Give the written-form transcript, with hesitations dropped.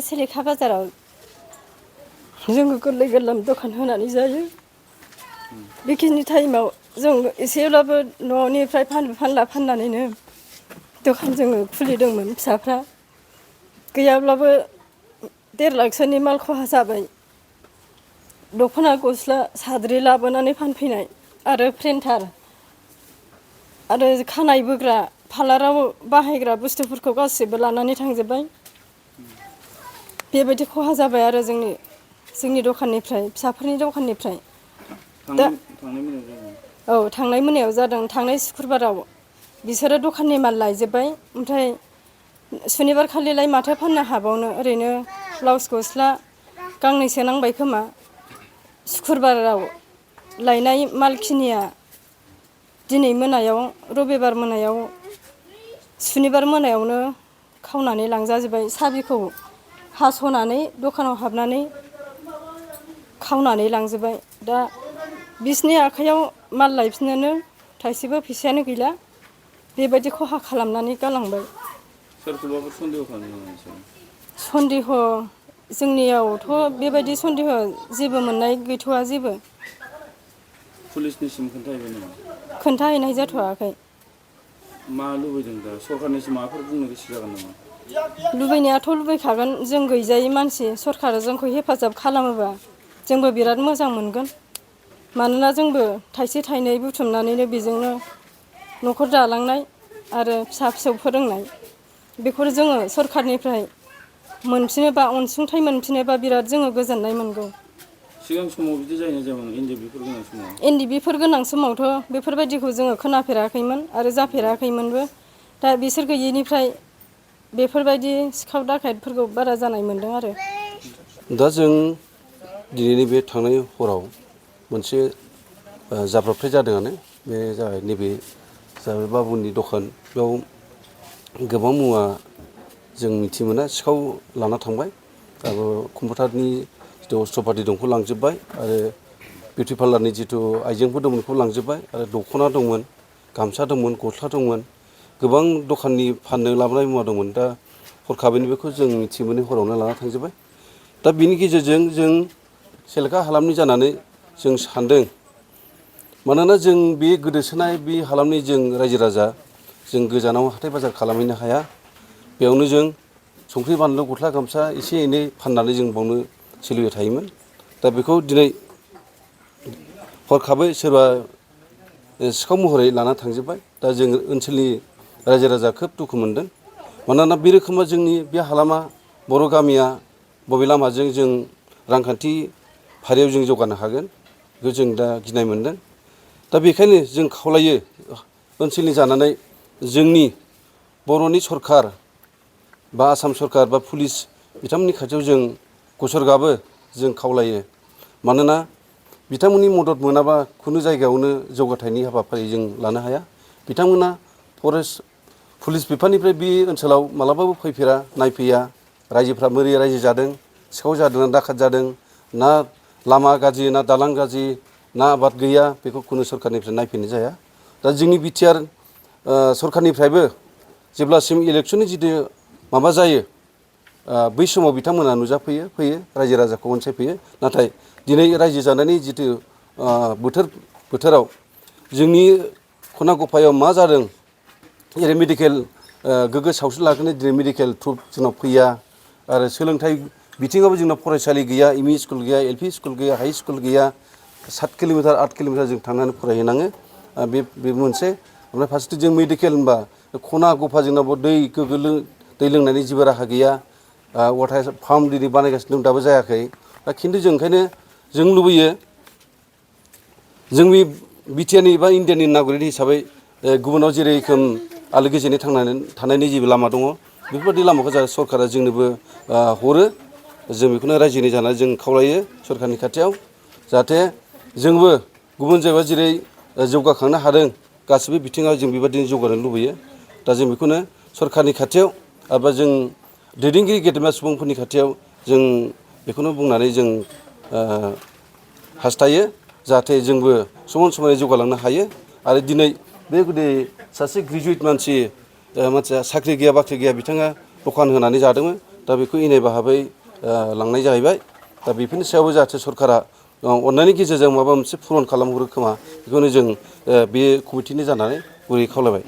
सिलेखा बाजाराव जोङो गोरलै गोरलाम दखान होनानै जायो बेखिनि टाइमाव जों एसेब्लाबो न'निफ्राय फानलु फाननानैनो दखान जोङो खुलिदोंमोन फिसाफ्रा गैयाब्लाबो 1.5 लाखसोनि माल खहा जाबाय दख'ना गस्ला साद्रि लाबोनानै फानफैनाय आरो प्रिन्टार आरो खानाय बोग्रा पार्लाराव बाहायग्रा बुस्थुफोरखौ गासिबो लानानै थांजोब्बाय बेबायदि खहा जाबाय आरो जोंनि दखाननिफ्राय फिसाफोरनि दखाननिफ्राय दा औ थांनाय मोनायाव जादों थांनाय शुक्रबाराव बिसोरो दखाननि माल लायजोब्बाय ओमफ्राय सुनिबार खालिलाय माथो फाननो हाबावनो ओरैनो ब्लाउस गस्ला गांनैसो नांबाय खोमा शुक्रबाराव लायनाय मालखिनिया दिनै मोनायाव रबिबार मोनायाव सुनिबार मोनायावनो खावनानै लांजाजोब्बाय साबिखौ हास'नानै दखानाव हाबनानै खावनानै लांजोब्बाय दा बिसनि आखाइयाव माल लायफिननोनो थाइसेबो फैसायानो गैला बेबायदि खहा खालामनानै गालांबाय सोरखौबाफोर सन्देह खालामो नामा? सन्देह जोंनियावथ' बेबायदि सन्देह जेबो मोननाय गैथ'वा जेबो पुलिसनिसिम खोन्थाहैबाय नामा? खोन्थाहैनाय जाथ'वाखै मा लुबैदों दा सरखारनिसिम माबाफोर बुंनो गोसो जागोन नामा? लुबैनायाथ' लुबैखागोन जों गैजायै मानसि सरखारा जोंखौ हेफाजाब खालामोबा जोंबो बिराद मोजां मोनगोन मानोना जोंबो थाइसे थाइनै बुथुमनानैनो बेजोंनो न'खर दालांनाय आरो फिसा फिसौ फोरोंनाय बेखौ जोङो सरखारनिफ्राय मोनफिनोबा अनसुंथाइ मोनफिनोबा बिराद जोङो गोजोननाय मोनगौ सिगां समाव बिदि जायोना जायामोन एनडिएफबिफोर गोनां समाव? एनडिएफबिफोर गोनां समावथ' बेफोरबायदिखौ जोङो खोनाफेराखैमोन आरो जाफेराखैमोनबो दा बिसोर गैयैनिफ्राय बेफोरबायदि सिखाव दाखायतफोरखौ बारा जानाय मोनदों आरो दा जों दिनैनि बे थांनाय हराव मोनसे जाब्रबथाय जादोंआनो बे जाबाय नैबे जाबाय बाबुनि दखान बेयाव गोबां मुवा जों मिथि मोना सिखाव लाना थांबाय आरो कम्पिउटारनि जिथु अस्त्रपाति दंखौ लांजोब्बाय आरो बिउटि पार्लारनि जिथु आइजेंफोर दंमोन बेखौ लांजोब्बाय आरो दख'ना दंमोन गामसा दंमोन गस्ला दंमोन गोबां दखाननि फाननो लाबोनाय मुवा दंमोन दा हरखाबैनो बेखौ जों मिथि मोनै हरावनो लाना थांजोब्बाय दा बिनि गेजेरजों जों सेलेखा हालामनि जानानै जों सानदों मानोना जों बे गोदोसोनाय बे हालामनि जों रायजो राजा जों गोजानाव हाथाय बाजार खालामहैनो हाया बेयावनो जों संख्रि बानलु गस्ला गामसा एसे एनै फाननानै जों बावनो सोलिबाय थायोमोन दा बेखौ दिनै हरखाबै सोरबा सिखाव महरै लाना थांजोब्बाय दा जों ओनसोलनि रायजो राजा खोब दुखु मोनदों मानोना बे रोखोमा जोंनि बे हालामा बर' गामिया बबे लामाजों जों रांखान्थि फारियाव जों जौगानो हागोन बेखौ जों दा गिनाय मोनदों दा बेखायनो जों खावलायो ओनसोलनि जानानै जोंनि बर'नि सरखार बा आसाम सरखार बा पुलिस बिथांमोननि खाथियाव जों गसर गाबो जों खावलायो मानोना बिथांमोननि मदद मोनाबा खुनु जायगायावनो जौगाथायनि हाबाफारि जों लानो हाया बिथांमोना फरेस्ट पुलिस बिफाननिफ्राय बे ओनसोलाव मालाबाबो फैफेरा नायफैया रायजोफ्रा बोरै रायजो जादों सिखाव जादों ना दाखात जादों ना लामा गाज्रि ना दालां गाज्रि ना आबाद गैया बेखौ खुनु सरखारनिफ्राय नायफैनाय जाया दा जोंनि बिटिआर सरखारनिफ्रायबो जेब्लासिम इलेक्सननि जिथु माबा जायो बै समाव बिथांमोना फैयो रायजो राजाखौ अनसायफैयो नाथाय दिनै रायजो जानायनि जिथु बोथोराव जोंनि खना गफायाव मा जादों जेरै मेडिकेल गोग्गो सावस्रि लाखिनो दिनै मेडिकेल ट्रुप जोंनाव फैया आरो सोलोंथाइ बिथिङावबो जोंनाव फरायसालि गैया एमइ स्कुल गैया एलपि स्कुल गैया हाइ स्कुल गैया 7 किल'मिटार 8 किल'मिटार जों थांनानै फरायहैनाङो बे मोनसे ओमफ्राय फारसेथिं जों मेडिकेल होनबा खना गफा जोंनाव दै गोग्गो दै लोंनायनि जेबो राहा गैया वाटार पाम्प दिनै बानायगासिनो दं दाबो जायाखै दा खिन्थु जों ओंखायनो जों लुबैयो जोंनि बिटिआरनि बा इण्डियानि नागरिक हिसाबै गुबुनाव जेरै रोखोम आलो गोजोनै थांनानै थानायनि जेबो लामा दङ बेफोरबायदि लामाखौ जा सरकारा जोंनोबो हरो जों बेखौनो रायजोनि जानानै जों खावलायो सरकारनि खाथियाव जाहाथे जोंबो गुबुन जायगायाव जेरै जौगाखांनो हादों गासिबो बिथिङाव जों बेबायदिनो जौगानो लुबैयो दा जों बेखौनो सरकारनि खाथियाव एबा जों दैदेनगिरि गेदेमा सुबुंफोरनि खाथियाव जों बेखौनो बुंनानै जों हास्थायो जाहाथे जोंबो समान समानै जौगालांनो हायो आरो दिनै बे गुदि सासे ग्रेजुवेट मानसिया साख्रि गैया बाख्रि गैया बिथाङा दखान होनानै जादोंमोन दा बेखौ इनाय भाबै लांनाय जाहैबाय। दा बेफोरनि सायावबो जाहाथे सरकारा अननायनि गेजेरजों माबा मोनसे पुरन खालामहरो खोमा बेखौनो जों बे कमिटिनि जानानै गुरै खावलायबाय।